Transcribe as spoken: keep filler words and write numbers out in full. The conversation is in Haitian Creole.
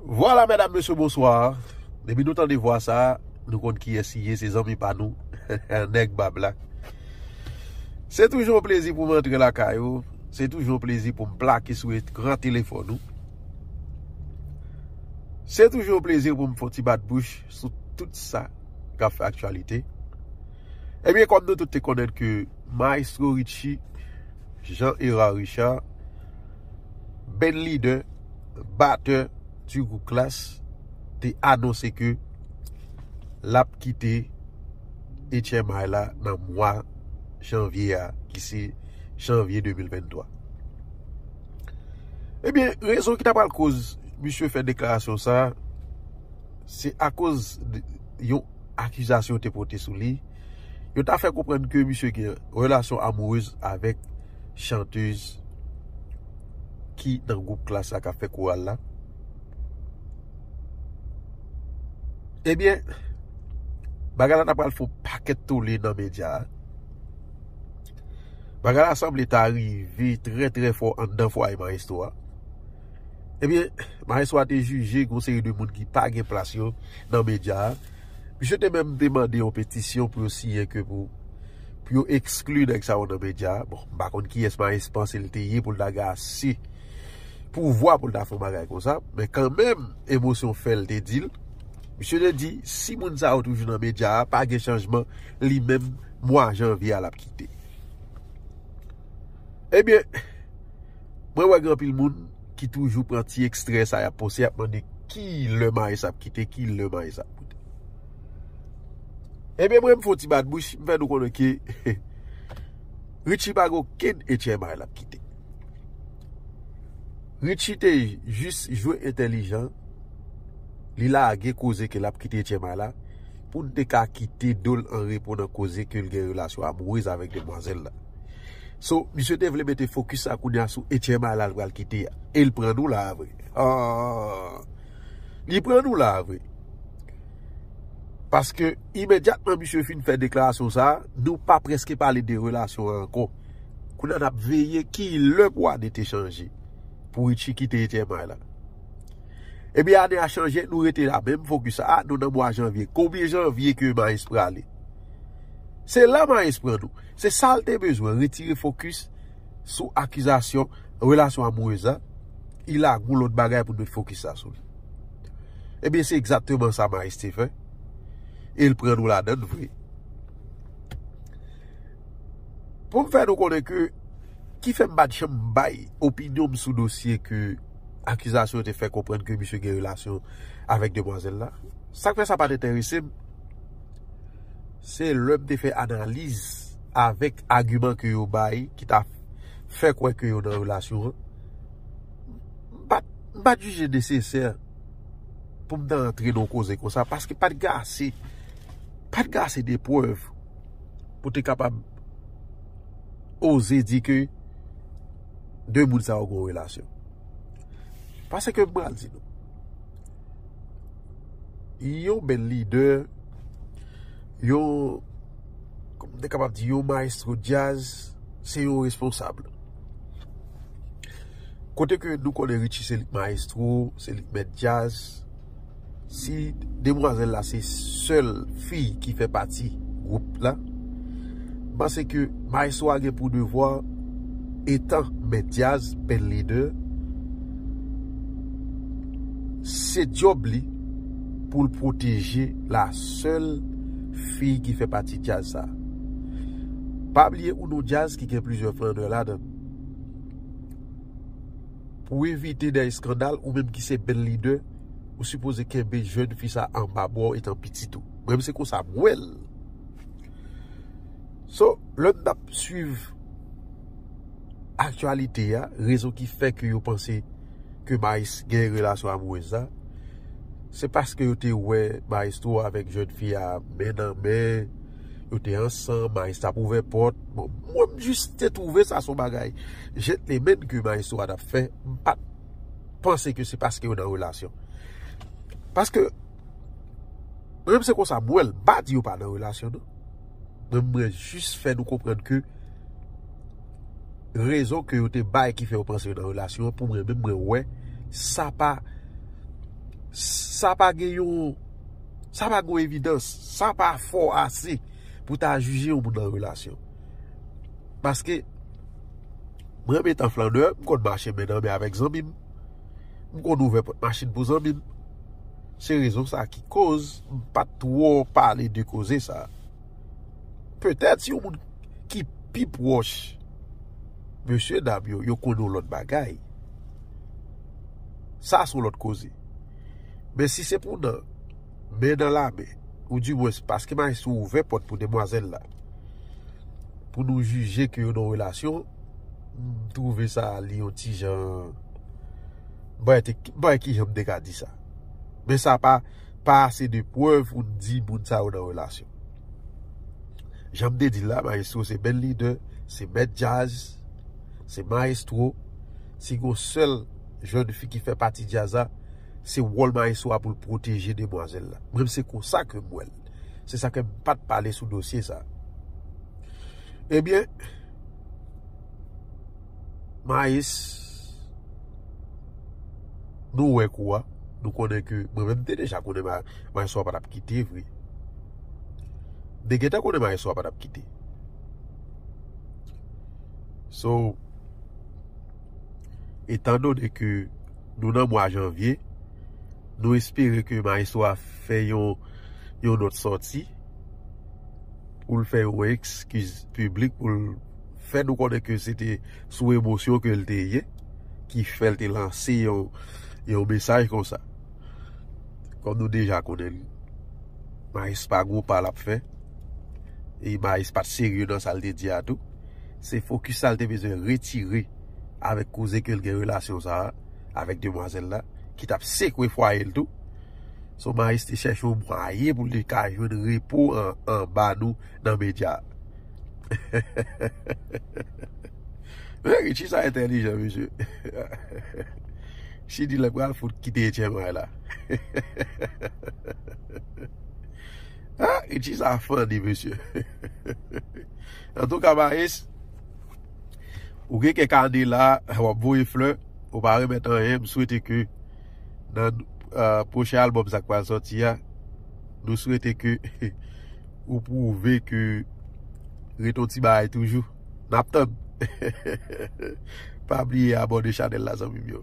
Vwala, medam, mesye, bonswa. Depi nou tande vwa sa, nou konn kiyès li ye, se zanmi pa nou, nèg bab la. Se toujou yon plezi pou m antre lakay ou. Se toujou yon plezi pou m plake sou ekran telefòn ou. Se toujou yon plezi pou m fè yon ti bat bouch sou tout sa k ap fè aktyalite. Ebyen, kòm nou tout te konnen ke Maestro Richie, Jean Hérard Richard, band leader, batteur du groupe Klass, te anonse ke l ap kite H M I la nan mwa janvye a, ki se janvye de mil venntwa. Ebyen, rezon ki ta pral koz misye fè deklarasyon sa a, se akoz de yon akizasyon yo te pote sou li. Yo ta fè konprann ke misye gen relasyon amourez avèk chantez ki nan gwoup Klass la k ap fè koral la. Ebyen, bagay la ta pral fè yon pakèt tole nan medya a. Bagay la sanble ta rive trè, trè fò anndan fwaye Maestro a. Ebyen, Maestro a te jije gen yon seri de moun ki pa gen plas yo nan medya a. Misye te menm te mande yon petisyon pou yo siyen ke pou, pou yo ekskli nèg sa yo nan medya a. Bon, m pa konn kiyès Maestro panse l te ye pou l ta gen ase pouvwa pou l ta fè yon bagay konsa, men kanmenm, emosyon fè l te di l. Misye te di, si moun sa yo toujou nan medya a, pa gen chanjman, li menm, mwa janvye a, l ap kite. Ebyen, mwen wè gen anpil moun ki toujou pran ti ekstrè sa y ap poste, y ap mande ki lè Maestro ap kite, ki lè Maestro ap kite. Ebyen, mwen, m fè yon ti bat bouch, m fè nou konnen ke Richie pa gen okenn H M I l ap kite. Richie te jis jwe entèlijan, li lage koze ke l ap kite H M I la, pou n te ka kite do l an repo nan koze ke l gen relasyon amourez avèk demwazèl la. So, misye te vle mete fokis sa kounye a sou H M I la l pral kite a. E l pran nou la a vre. Ah, li pran nou la a vre. Paske imedyatman misye fin fè deklarasyon sa a, nou pa prèske pale de relasyon an ankò. Kounye a n ap veye ki lè pou ane te chanje, pou Richie kite H M I la. Ebyen, ane a chanje, nou rete la menm fokis sa. Ah, nou nan mwa janvye. Konbyen janvye ke Maes prale? Se la Maes pran nou. Se sa l te bezwen, retire fokis sou akizasyon relasyon amourez la. Li lage yon lòt bagay pou n met fokis la sou li. Ebyen, se egzakteman sa Maes te fè. E l pran nou ladan l vre. Pou m fè nou konnen ke, ki fè m pa t janm bay opinyon m sou dosye ke akizasyon yo te fè konprann ke misye gen relasyon avèk demwazèl la. Sa k fè sa pa t enterese m, se lè m te fè analiz avèk agiman ke yo bay, ki ta fè kwè ke yo nan relasyon an. M pa t, m pa t jije nesesè pou m ta antre nan yon koze konsa, paske pa t gen ase, pa t gen ase de prèv pou te kapab oze di ke de moun sa yo gen yon relasyon. Paske m pral di nou, yon band leader, yon, kòman m te kapab di, yon maestro djaz, se yon responsab. Kote ke nou konnen Richie se li k maestro, se li k mèt djaz. Si demwazèl la se sèl fi ki fè pati gwoup la, m panse ke maestro a gen pou devwa, etan mèt djaz, band leader, se djòb li pou l pwoteje la sèl fi ki fè pati djaz sa. Pa bliye ou nan djaz ki gen plizyè flannè ladan l. Pou evite de eskandal, ou menm ki se band leader, ou sipoze kenbe jèn fi sa anba bra w etan pitit ou. Mwen menm se konsa m wè l. So, lè m t ap swiv aktyalite a, rezon ki fè ke yo panse ke Maes gen relasyon amourez la, se paske yo te wè maestro avèk jèn fi a men nan men, yo te ansanm, Maes t ap ouvè pòt. Bon, mwen m jis te twouve sa se yon bagay gentleman ke maestro a t ap fè, m pa t panse ke se paske yo nan relasyon. Paske, mwen menm se konsa m wè l, m pa di yo pa nan relasyon non. Mwen, mwen jis fè nou konprann ke rezon ke yo te bay ki fè yo panse yo nan relasyon an, pou mwen menm, mwen wè, sa pa, Sa pa gen yon, sa pa gen yon evidans, sa pa fò ase pou ta jije yon moun nan relasyon. Paske mwen menm etan flannè, m konn mache men nan men avèk zanmi m. M konn ouvè pòt machin pou zanmi m. Se rezon sa ki koz m pa t twò pale de koze sa. Petèt si yon moun ki pi pwòch mesye dam yo, yo konn yon lòt bagay. Sa se yon lòt koze. Men si se pou nan men nan lamen, ou dimwens paske Maestro ouvè pòt pou demwazèl la, pou nou jije ke yo nan relasyon, m twouve sa li yon ti jan, m pa wè te- m pa wè ki jan m te ka di sa. Men sa pa, pa ase de prèv pou n di moun sa yo nan relasyon. Jan m te di l la, Maestro se band leader, se mèt djaz, se maestro. Si gon sèl jèn fi ki fè pati djaz la, se wòl Maestro a pou l pwoteje demwazèl la. Mwen menm se konsa ke m wè l. Se sa ke m pa t pale sou dosye sa. Ebyen, Maes, nou wè kou a, nou konnen ke, mwen menm m te deja konnen Maestro a pa t ap kite vre. M te gentan konnen Maestro a pa t ap kite. So, etan done ke nou nan mwa janvye, nou espere ke Maestro a fè yon, yon nòt sòti pou l fè yon eskiz piblik, pou l fè nou konnen ke se te sou emosyon ke l te ye, ki fè l te lanse yon, yon mesaj konsa. Kòm nou deja konnen l, Maes pa gwo pa l ap fè, e Maes pa t serye nan sa l te di a tou. Se fokis sa l te bezwen retire avèk koze ke l gen relasyon sa a avèk demwazèl la, ki t ap sekwe fwaye l tou. So Maes te chèche yon mwayen pou l te ka jwenn repo an, anba nou nan medya. Men Richie sa entèlijan, mesye. Chidi lè pral fout kite Etyen May la. Ah, Richie sa funny, mesye. Antouka, Maes, ou gen kèk ane la, w ap voye flè, ou pa remèt anyen, m swete ke nan uh, pwochen albòm sa k pral sòti a, nou swete ke ou pwouve ke ret yon ti bagay toujou. N ap tann. Pa bliye abòne chanèl la, zanmi m yo.